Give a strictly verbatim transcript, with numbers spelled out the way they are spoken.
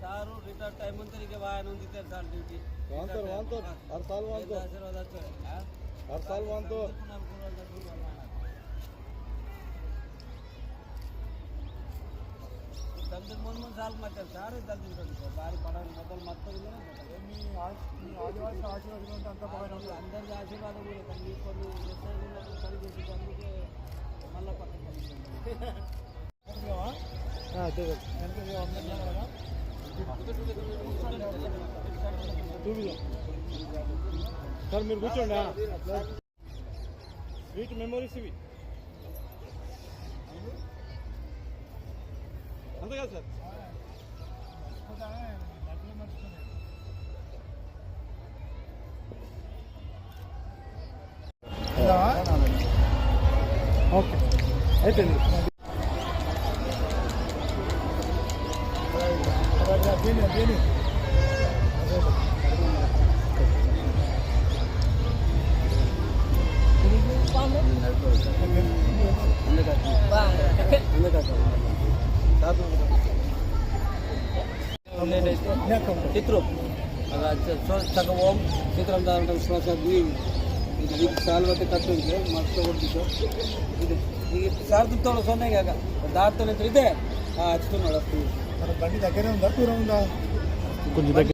सारू retire time अंतरी के वाया नोंदी तेरे साल ड्यूटी। वांतोर, वांतोर, हर साल वांतोर। आशीर्वाद अच्छो है, हाँ? हर साल वांतोर। दस दिन, मन, मन साल मत चल, सारे दस दिन कर दो। बारी पड़ा, मतलब, मत करो ना। मी आज, मी आदिवासी आशीर्वाद में अंत पकड़ लो। अंदर जा आशीर्वाद बोले, तब ये पर ये सर भी ना तो सर जैसे करने के, मतलब, पकड़ लो। हाँ, ठीक है। तू भी जा। सर, मेरे को छोड़ना। Sweet memory CV. अंत का सर? ओके। चित्रो। अगा, च-, स्व-, सक ओम चित्रम दान श्वास द्वी। इद साल बते कत्तुंगे, मस्त ओडिसो। इद, इद सार तुम तोड़ सोने का, दांत तो नहीं तो इदे। आ, अच्छी तो नड़स्ती। अरे, बंडी दगे ना, दूर ना। कुछ दगे।